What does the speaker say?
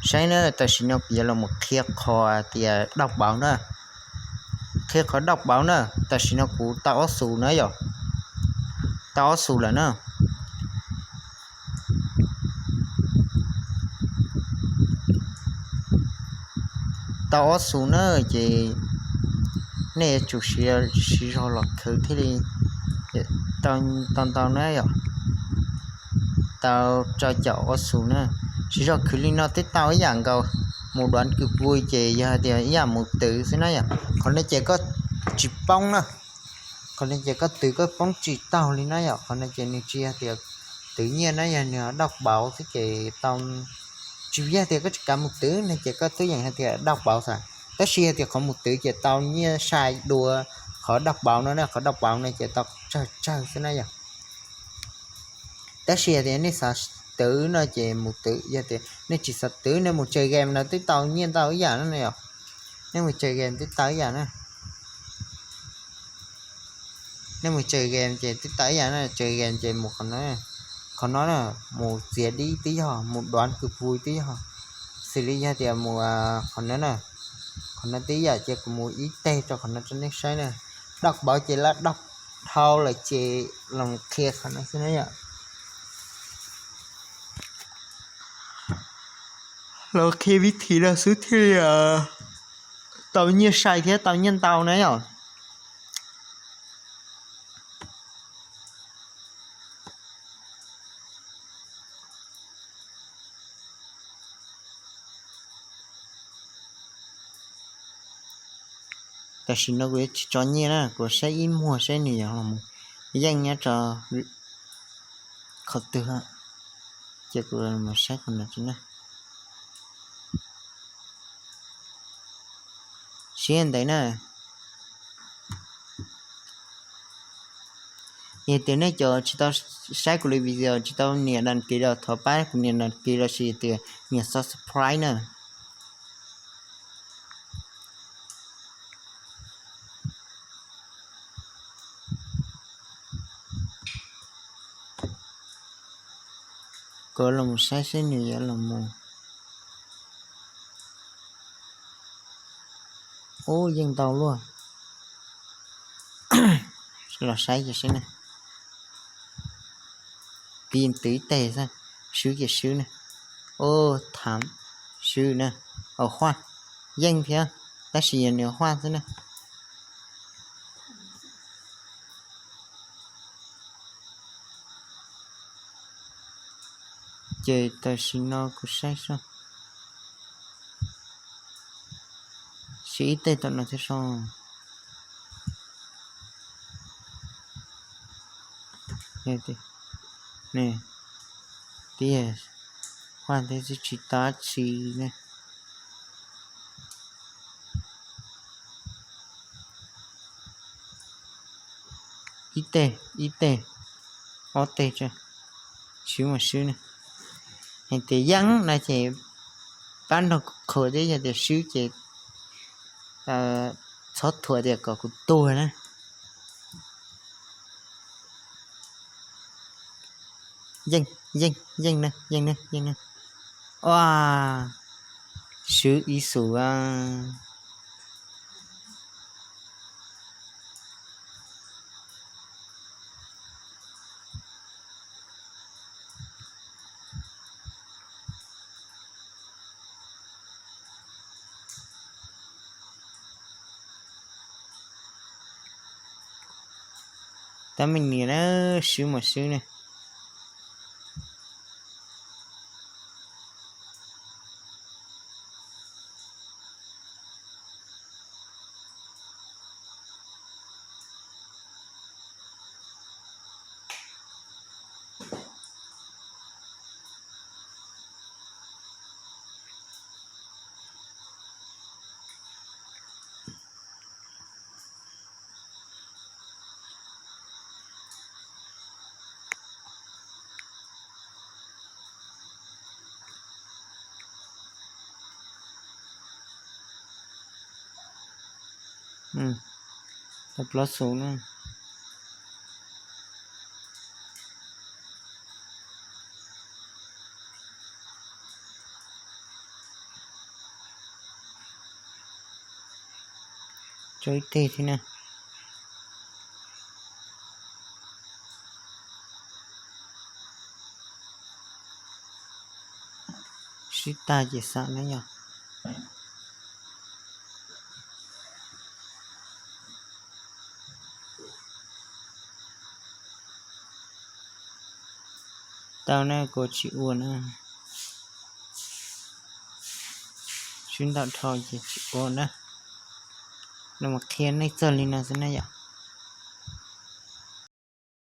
Saib na, tam sim no kuv yuav los mus qhia qhov tias đọc báo na. Qhia qhov đọc báo na, tam sim no kuv tau ob xus na yom. Tau ob xus lawm na. Tau ob xus na, ces nej yuav tsum siv zog los khwv thiaj li tau ntau na yom. Tau rau caum ob xus na. Siv zog khwv li no twb tau ib yam nkaus. Mus đón người vui ces yog hais tias ib yam mus twv xwb na yom. Qhov no ces koj tsis poob na. Qhov no ces koj twv koj poob tsis taug li na yom. Qhov no ces nws tsis yog tias twv nyiaj na, yog nws đọc báo xwb ces tau. Tsis yog tias koj tsis kav mus twv no ces koj twb yeem hais tias đọc báo xwb, tab sis yog tias qhov mus twv ces tau nyiaj sai dua qhov đọc báo no na. Qhov đọc báo no ces tau tsawg tsawg xwb na yom. Tab sis yog tias nej xav twv no ces mus twv, yog tias nej tsis xav twv nej mus chơi game no twb tau nyiaj ntau ib yam na yom. Nej mus chơi game twb tau ib yam na. Nej mus chơi game ces twb tau ib yam na, chơi game ces mus qhov no, qhov no na, mus txiav dib twb yog, mus đón người vui twb yog. Xws li yog tias mus qhov no na, qhov no twb yam ces kuv mus ib teg rau qhov no rau nej saib na. Đọc báo ces lawv đọc dhau lawm ces los qhia qhov no xwb na yom. Los qhia vib thim no xwb thiaj li tau nyiaj sai thiab tau nyiaj ntau na yom. Tam sim no kuv yuav tsis tso nyiaj na, kuv saib ib muag saib nws yuav los yeej nyob rau qhov twg, ces kuv los saib qhov no tso na. Siv ntawd na. Yog tias nej cov tsis tau saib kuv li video tsis tau nias đăng ký los thov pab kuv nias đăng ký lossis tias nias subscribe na. Kuv los saib seb nws yuav los mus. Ub, yeej ntau luaj. Los saib seb na. Kiv twv ib teg xwb, swb ces swb na. Ub, tham, swb na. Au, huaj, yeej thiab, tab sis yog nws huaj xwb na. Ces tam sim no kuv saib seb, swb ib teg tom no thiab seb. Tiag, huaj thiab tsis tab tsi ne. Ib teg, ib teg, ob teg, swb mas swb ne. Hais tias yeej no ces pab nrog kuv qhuas thiab, yog tias swb ces txhob thuam tias kom kuv tuag na. Yeej, yeej, yeej ne, yeej ne, yeej ne. Ua, swb ib xus. Tab meeg nias na, swb mas swb ne. Tau plaub xus na. Rau ib teg thiab na. Sib tag ces xam na yog. Tau na, kuv tsis ua na. Sib ntawm dhau ces tsis ua na. Nws mas qhia nej txog li no xwb na yom.